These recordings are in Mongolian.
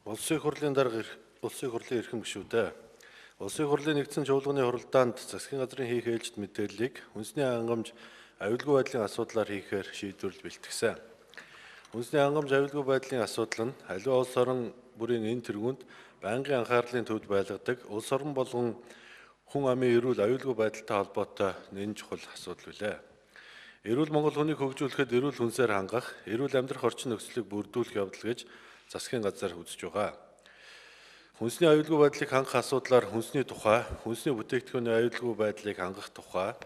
Улсын хурлын дарга, Улсын хурлын эрхэм гишүүдээ. Улсын хурлын нэгдсэн чуулганы хуралдаанд засгийн газрын хийх ээлжит мэдээллийг үндэсний хангамж аюулгүй байдлын асуудлаар хийхээр шийдвэрлэл бэлтгэсэн. Үндэсний хангамж аюулгүй байдлын асуудал нь аливаа улс орон бүрийн энэ тэргуунд байнгын анхаарлын төвд байлгадаг улс орон болгон хүн амын эрүүл аюулгүй байдалтай холбоотой нэн чухал асуудал билээ. Эрүүл Монгол хүнийг хөгжүүлэхэд эрүүл хүнсээр хангах, эрүүл амьдрах орчин нөхцөлийг бүрдүүлэх явдал гэж засгийн газар үзэж байгаа. Хүнсний аюулгүй байдлыг хангах асуудлаар хүнсний тухай, хүнсний бүтээгдэхүүний аюулгүй байдлыг хангах тухай,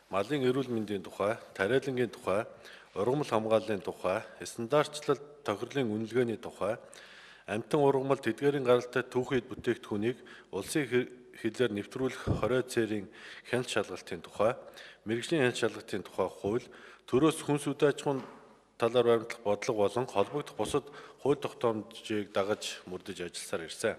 малын эрүүл мэндийн тухай, тариалангийн тухай, ургамал хамгааллын тухай, стандартчлалт тохирлын үнэлгээний тухай, амьтан ургамал тэдгээрийн гаралтай түүхийд бүтээгдэхүүнийг улсын хилээр нэвтрүүлэх хорио цэрийн хяналт шалгалтын тухай, мэргэжлийн хяналт шалгалтын тухай хууль, төрөөс хүнс үд аж ахуйн талаар баримтлах бодлого болон холбогдох бусад хууль тогтоомжийг дагаж мөрдөж ажилласаар ирсэн.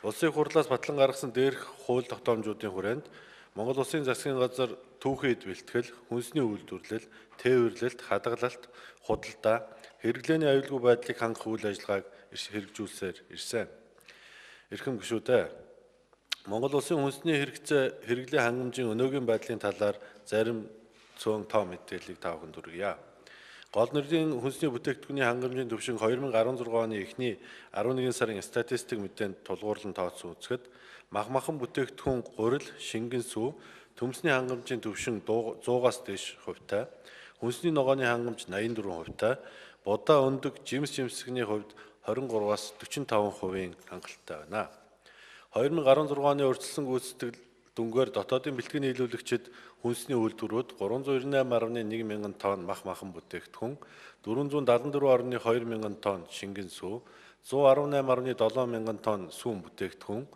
Улсын хурлаас батлан гаргасан дээрх хууль тогтоомжуудын хүрээнд Монгол Улсын засгийн газар түүхийд бэлтгэл, хүнсний үйлдвэрлэл, тээвэрлэлт, хадгалалт, худалдаа, хэрэглээний аюулгүй байдлыг хангах үйл ажиллагааг хэрэгжүүлсээр ирсэн. Эрхэм гишүүдээ, Монгол Улсын хүнсний хэрэгцээ хэрэглээ хангамжийн өнөөгийн байдлын талаар зарим цөөн тоо мэдээллийг та бүхэнд хүргье. Гол нэрийн хүнсний бүтээгдэхүүний хангамжийн түвшин 2016 оны эхний 11 сарын статистик мэдээнд тулгуурлан тооцсон үзэхэд мах махан бүтээгдэхүүн гурил, шингэн сүү, төмсний хангамжийн түвшин 100-аас дээш хувьтай, хүнсний ногооны хангамж 84 хувьтай, будаа өндөг, жимс жимсгний хувьд 23-аас 45% хангалттай байна. 2016 оны урьдчилсан гүйцэтгэл дүнгээр дотоодын бэлтгэн нийлүүлэгчид хүнсний үйлдвэрүүд 398.1 мянган тонн мах махан бүтээгдэхүүн, 474.2 мянган тонн шингэн сүү, 118.7 мянган тонн сүүн бүтээгдэхүүн,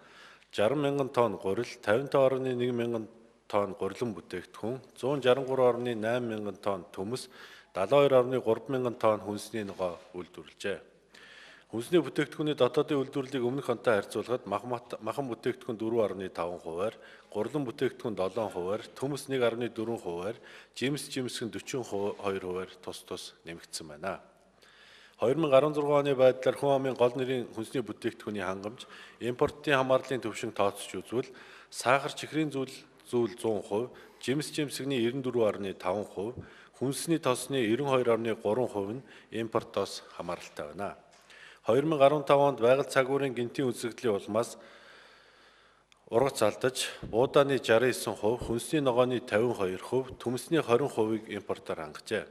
60 мянган тонн гурил, 55.1 мянган тонн гурилан бүтээгдэхүүн, 163.8 мянган тонн төмөс, 72.3 мянган тонн хүнсний ногоо үйлдвэрлэжээ. Хүнсний бүтээгдэхүүний дотоодын үйлдвэрлэлийг өмнөх онтой харьцуулахад махан бүтээгдэхүүн 4.5 хувиар, гурлан бүтээгдэхүүн 7 хувиар, төмөс 1.4 хувиар, жимс жимсгэн 42 хувиар тус тус нэмэгдсэн байна. 2016 оны байдлаар хүн амын гол нэрийн хүнсний бүтээгдэхүүний хангамж импортын хамаарлын түвшин тооцож үзвэл сахар чихрийн зүйл 100%, жимс жимсгний 94.5%, хүнсний тосны 92.3% нь импортоос хамааралтай байна. 2015 онд байгаль цагуурын гэнтийн үзэгдлийн улмаас ургац алдаж, буудааны 69%, хүнсний ногооны 52%, төмсний 20%-ыг импортоор хангажээ.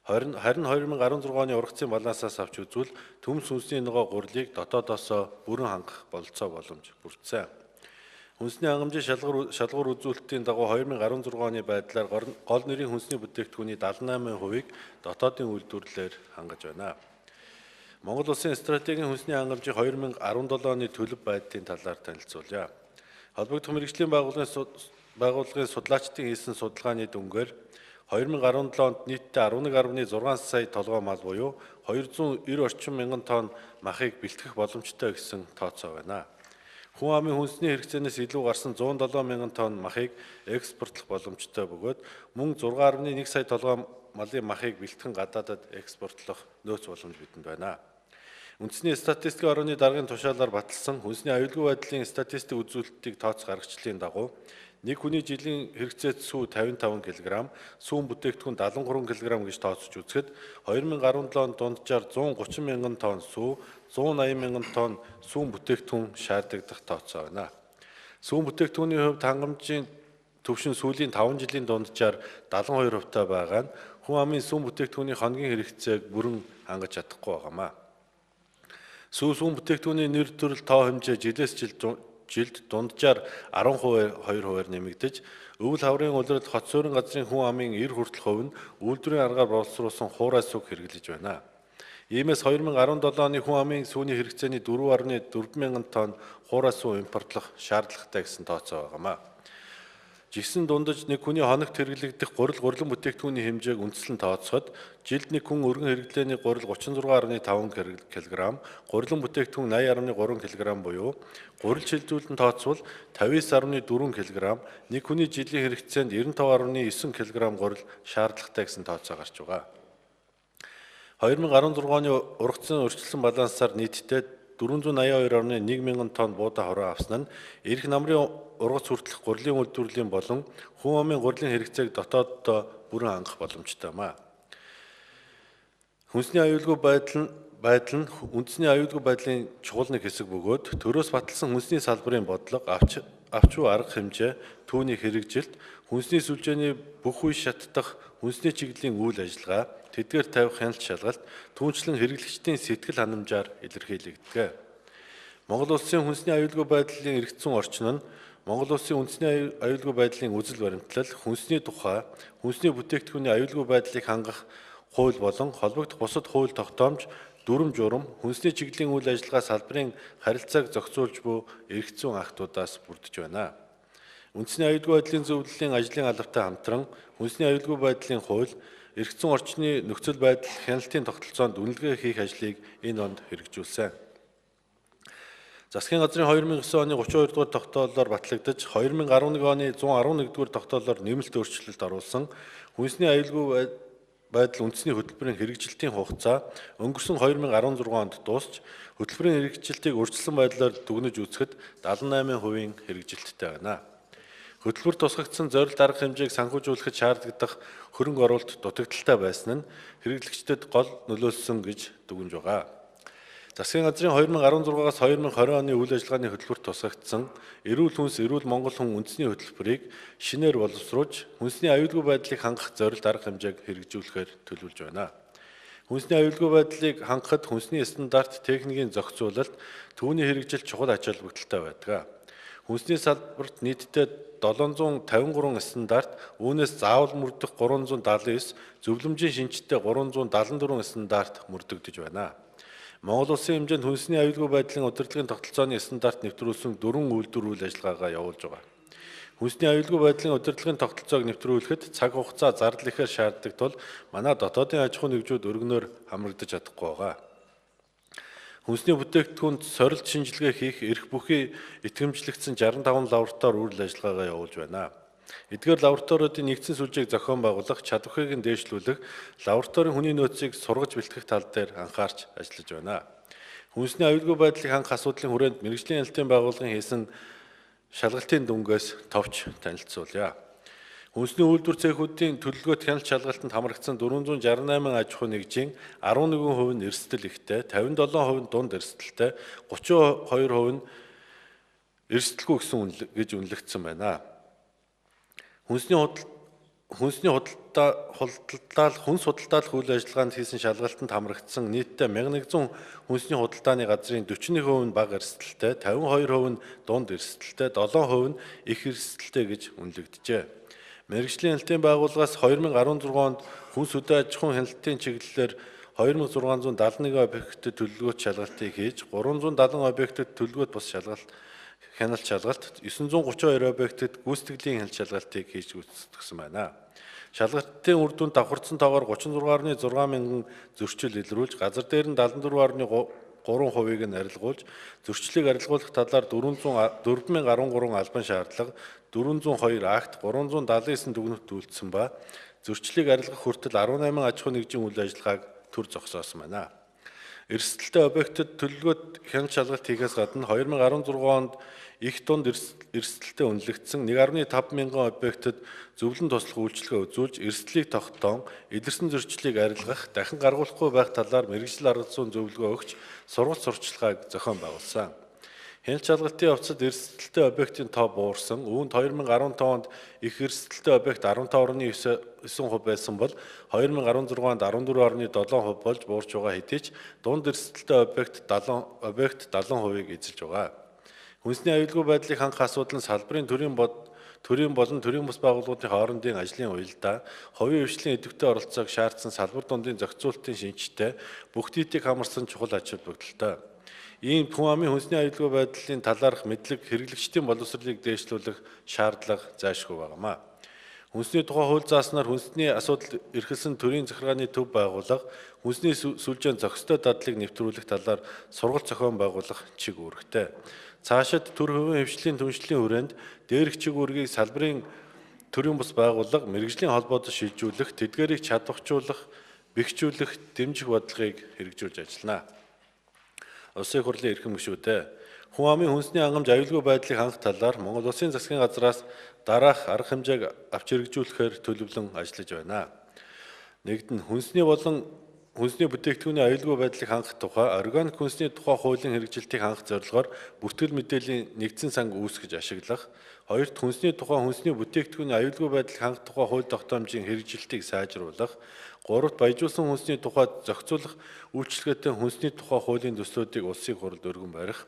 Харин 2016 оны ургацын балансаас авч үзвэл төмс хүнсний ногоо гурилыг дотоодоосоо бүрэн хангах бололцоо боломж бүрдсэн. Хүнсний хангамжийн шалгуур үзүүлэлтийн дагуу 2016 оны байдлаар гол нэрийн хүнсний бүтээгдэхүүний 78%-ыг дотоодын үйлдвэрлэлээр хангаж байна. Монгол Улсын стратегийн хүнсний хангамжийн 2017 оны төлөв байдлын талаар танилцуулъя. Холбогдох мэргэжлийн байгууллагын судлаачдын хийсэн судалгааны дүнгээр 2017 онд нийтдээ 11.6 сая толгой мал буюу 290 орчим мянган тонн махыг бэлтгэх боломжтой гэсэн тооцоо байна. Хүн амын хүнсний хэрэгцээнээс илүү гарсан 107 мянган тонн махыг экспортлох боломжтой бөгөөд мөн 6.1 сая толгой малын махыг бэлтгэн гадаадад экспортлох нөөц боломж бидэнд байна. Үндэсний статистикийн орны даргын тушаалаар баталсан хүнсний аюулгүй байдлын статистик үзүүлэлтийг тооц гаргачлалын дагуу нэг хүний жилийн хэрэгцээт сүү 55 кг, сүүн бүтээгдэхүүн 73 кг гэж тооцож үзэхэд 2017 онд дунджаар 130 мянган тонн сүү, 180 мянган тонн сүүн бүтээгдэхүүн шаардлагадах тооцоо байна. Сүүн бүтээгдэхүүний хувьд хангамжийн түвшин сүүлийн 5 жилийн дунджаар 72% та байгаа нь хүн амын сүүн бүтээгдэхүүний хоногийн хэрэгцээг бүрэн хангаж чадахгүй байгаамаа. Сүү сүүн бүтээгдэхүүний нэр төрөл тоо хэмжээ жилээс жилд дунджаар 10%, 2% нэмэгдэж, өвөл хаврын улирал хот суурин газрын хүн амын 90 хүртэл хувь нь үйлдвэрийн аргаар боловсруулсан хуурай сүг хэрэглэж байна. Иймээс 2017 оны хүн амын сүүний хэрэгцээний 4.4 мянган тонн хуурай сүү импортлох шаардлагатай гэсэн тооцоо байгаамаа. Жигсэн дундаж нэг хүний хоногт хэрэглэгдэх гурил гурлан бүтээгдэхүүний хэмжээг үндэслэн тооцоход жилд нэг хүн өргөн хэрэглээний гурил 36.5 кг, гурлан бүтээгдэхүүн 80.3 кг буюу гурил шилжүүлэн тооцвол 59.4 кг, нэг хүний жилийн хэрэгцээнд 95.9 кг гурил шаардлагатай гэсэн тооцоо гарч байгаа. 2016 оны ургацын урьдчилсан балансаар нийтдээ 482.1 мянган тонн буудаа хороо авсан нь эрх намрын ургац хүртэлх гурилын үйлдвэрлэлийн болон хүн амын гурилын хэрэгцээг дотооддоо бүрэн хангах боломжтой юм а. Хүнсний аюулгүй байдал нь үндэсний аюулгүй байдлын чухал нэг хэсэг бөгөөд төрөөс баталсан хүнсний салбарын бодлого, авч буй арга хэмжээ, түүний хэрэгжилт, хүнсний сүлжээний бүх үе шатдах хүнсний чиглэлийн үйл ажиллагаа, тэдгээр тавих хяналт шалгалт, түүнчлэн хэрэглэгчдийн сэтгэл ханамжаар илэрхийлэгддэг. Монгол улсын хүнсний аюулгүй байдлын эргэцэн орчин нь Монгол улсын үндэсний аюулгүй байдлын үзэл баримтлал, хүнсний тухай, хүнсний бүтээгдэхүүний аюулгүй байдлыг хангах хууль болон холбогдох бусад хууль тогтоомж, дүрэм журам, хүнсний чиглэлийн үйл ажиллагаа салбарын харилцааг зохицуулж буй эрх зүйн актуудаас бүрдэж байна. Үндэсний аюулгүй байдлын зөвлөлийн ажлын албатай хамтран хүнсний аюулгүй байдлын хууль, эрх зүйн орчны нөхцөл байдал хяналтын тогтолцоонд үнэлгээ хийх ажлыг энэ онд хэрэгжүүлсэн. Засгийн газрын 2009 оны 32 дугаар тогтоолоор батлагдаж 2011 оны 111 дугаар тогтоолоор нэмэлт өөрчлөлт оруулсан хүнсний аюулгүй байдал үндэсний хөтөлбөрийн хэрэгжилтийн хугацаа өнгөрсөн 2016 онд дуусч хөтөлбөрийн хэрэгжилтийг өөрчилсөн байдлаар дүгнэж үзэхэд 78% хэрэгжилттэй байна. Хөтөлбөр тусгагдсан зорилт арга хэмжээг санхүүжүүлэхэд шаардлагадах хөрөнгө оруулалт дутагдaltaй байсан нь хэрэглэгчдэд гол нөлөөлсөн гэж дүгнэж байгаа. Засгийн газрын 2016-аас 2020 оны үйл ажиллагааны хөтөлбөрт тусгагдсан эрүүл хүнс, эрүүл Монгол хүн үндэсний хөтөлбөрийг шинээр боловсруулж хүнсний аюулгүй байдлыг хангах зорилт арга хэмжээг хэрэгжүүлэхээр төлөвлөж байна. Хүнсний аюулгүй байдлыг хангахад хүнсний стандарт, техникийн зохицуулалт, түүний хэрэгжил чухал ач холбогдолтой байдаг. Хүнсний салбарт нийтдээ 753 стандарт, үүнээс заавал мөрдөх 379, зөвлөмжийн шинжтэй 374 стандарт мөрдөгдөж байна. Монгол улсын хэмжээнд хүнсний аюулгүй байдлын удирдлагын тогтолцооны стандарт нэвтрүүлсэн дөрвөн үйлдвэр үйл ажиллагаагаа явуулж байгаа. Хүнсний аюулгүй байдлын удирдлагын тогтолцоог нэвтрүүлэхэд цаг хугацаа зардал ихээр шаарддаг тул манай дотоодын аж ахуйн нэгжүүд өргөнөөр хамрагдаж чадахгүй байгаа. Хүнсний бүтээгдэхүүнд сорилт шинжилгээ хийх эрх бүхий итгэмжлэгдсэн 65 лаборатори үйл ажиллагаагаа явуулж байна. Эдгээр лабораториудын нэгдсэн сүлжээг зохион байгуулах, чадварыг нь дээшлүүлэх, лабораторийн хүний нөөцийг сургаж бэлтгэх тал дээр анхаарч ажиллаж байна. Хүнсний аюулгүй байдлыг хангах асуудлын хүрээнд мэргэжлийн хяналтын байгууллагын хийсэн шалгалтын дүнгээс товч танилцуулъя. Хүнсний үйлдвэр цехүүдийн төлөвлөгөөт хяналт шалгалтанд хамрагдсан 468 аж ахуйн нэгжийн 11% нь эрсдэл ихтэй, 57% нь дунд эрсдэлтэй, 32% нь эрсдэлгүй гэсэн гэж үнэлэгдсэн байна. Хүнсний худалдаалах үйл ажиллагаанд хийсэн шалгалтанд хамрагдсан нийтдээ 1100 хүнсний худалдааны газрын 41% нь бага эрсдэлтэй, 52% нь дунд эрсдэлтэй, 7% нь их эрсдэлтэй гэж үнэлэгджээ. Мэргэжлийн хяналтын байгууллагаас 2016 онд хүнс хөдөө аж ахуйн хяналтын чиглэлээр 2671 объектэд төлөвлөгөөт шалгалтыг хийж, 370 объектэд төлөвлөгөөт бус шалгалт хяналт шалгалт, 932 объектэд гүйцэтгэлийн хяналт шалгалтыг хийж гүйцэтгэсэн байна. Шалгалтын үр дүнд давхардсан тоогоор 36.6 мянган зөрчил илрүүлж, газар дээр нь 74.3%-ийг нь арилгуулж, зөрчлийг арилгуулах талаар 4013 албан шаардлага, 402 акт, 379 дүгнэлт үйлдсэн ба зөрчлийг арилгах хүртэл 18 аж ахуйн нэгжийн үйл ажиллагааг төр зогсоосон байна. Эрсдэлтэй объектэд төлөвлөгөөт хяналт шалгалт хийхээс гадна 2016 онд их дунд эрсдэлтэй үнэлэгдсэн 1.5 мянган объектэд зөвлөн туслах үйлчилгээ үзүүлж, эрсдлийг тогтоон, илэрсэн зөрчлийг арилгах, дахин гаргуулахгүй байх талаар мэргэжил арга зүйн зөвлөгөө өгч, сургалт сурчлагыг зохион байгуулсан. Хяналт шалгалтын явцад эрсдэлтэй объектын тоо буурсан. Үүнд 2015 онд их эрсдэлтэй объект 15.9% байсан бол 2016 онд 14.7% болж буурч байгаа хэдий ч дунд эрсдэлтэй объект 70%-ийг эзэлж байгаа. Хүнсний аюулгүй байдлыг хангах асуудал нь салбарын төрийн болон төрийн бус байгууллагуудын хоорондын ажлын уялдаа, хувийн хвшлийн идэвхтэй оролцоог шаардсан салбар дундын зохицуултын шинжтэй бүх нийтийг хамарсан чухал ач холбогдолтой. Ийм хүн амын хүнсний аюулгүй байдлын талаарх мэдлэг хэрэглэгчдийн боловсролыг дээшлүүлэх шаардлага зайлшгүй байгаамаа. Хүнсний тухай хууль зааснаар хүнсний асуудал эрхэлсэн төрийн захиргааны төв байгууллага хүнсний сүлжээнд зохистой дадлыг нэвтрүүлэх талаар сургалт зохион байгуулах чиг үүрэгтэй. Цаашид төр хувийн хвшлийн түншлэлийн хүрээнд дээрх чиг үүргийг салбарын төрийн бус байгууллага мэргэжлийн холбоодод шилжүүлэх, тэдгээрийг чадварчуулах, бэхжүүлэх, дэмжих бодлогыг хэрэгжүүлж ажиллана. Улсын хурлын эрхэм гишүүдээ, хүн амын хүнсний хангамж аюулгүй байдлыг хангах талаар Монгол Улсын засгийн газраас дараах арга хэмжээг авч хэрэгжүүлэхээр төлөвлөн ажиллаж байна. Нэгд нь хүнсний болон хүнсний бүтээгдэхүүний аюулгүй байдлыг хангах тухай органик хүнсний тухай хуулийн хэрэгжилтийг хангах зорилгоор бүртгэл мэдээллийн нэгдсэн санг үүсгэж ашиглах. Хоёрт хүнсний тухай хүнсний бүтээгдэхүүний аюулгүй байдлыг хангах тухай хууль тогтоомжийн хэрэгжилтийг сайжруулах. Гуравт баяжуулсан хүнсний тухай зохицуулах үйлчилгээтэй хүнсний тухай хуулийн төслүүдийг улсын хурлд өргөн барих.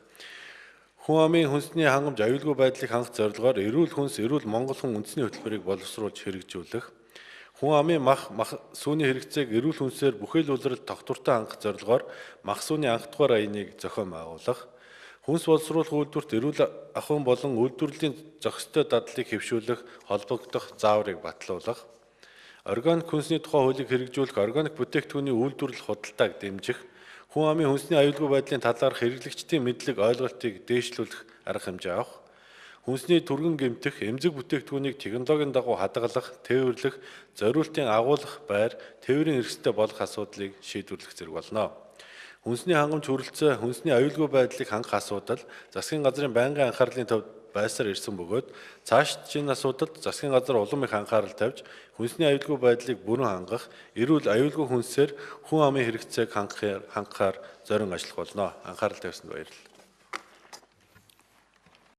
Хүн амын хүнсний хангамж аюулгүй байдлыг хангах зорилгоор эрүүл хүнс, эрүүл монгол хүн үндэсний хөтөлбөрийг боловсруулж хэрэгжүүлэх. Хүн амын мах сүүний хэрэгцээг эрүүл хүнсээр бүхэл улиралд тогтвортой хангах зорилгоор мах сүүний анх дугаар аяныг зохион байгуулах. Хүнс боловсруулах үйлдвэрт эрүүл ахуйн болон үйлдвэрлэлийн зохистой дадлыг хэвшүүлэх, холбогдох зааврыг батлуулах. Органик хүнсний тухай хуулийг хэрэгжүүлэх, органик бүтээгдэхүүний үйлдвэрлэл худалдааг дэмжих. Хүн амын хүнсний аюулгүй байдлын талаарх хэрэглэгчдийн мэдлэг ойлголтыг дээшлүүлэх арга хэмжээ авах. Хүнсний түргэн гэмтэх, эмзэг бүтээгдэхүүнийг технологийн дагуу хадгалах, тээвэрлэх, зориултын агуулах байр, тээврийн эрсдэлтэй болох асуудлыг шийдвэрлэх зэрэг болно. Хүнсний хангамж хүрэлцээ, хүнсний аюулгүй байдлыг хангах асуудал засгийн газрын байнгын анхаарлын төвд байсаар ирсэн бөгөөд цаашд энэ асуудалд засгийн газар улам их анхаарал тавьж хүнсний аюулгүй байдлыг бүрэн хангах, эрүүл аюулгүй хүнсээр хүн амын хэрэгцээг хангахаар зорин ажиллах болно. Анхаарал тавьсанд баярлалаа.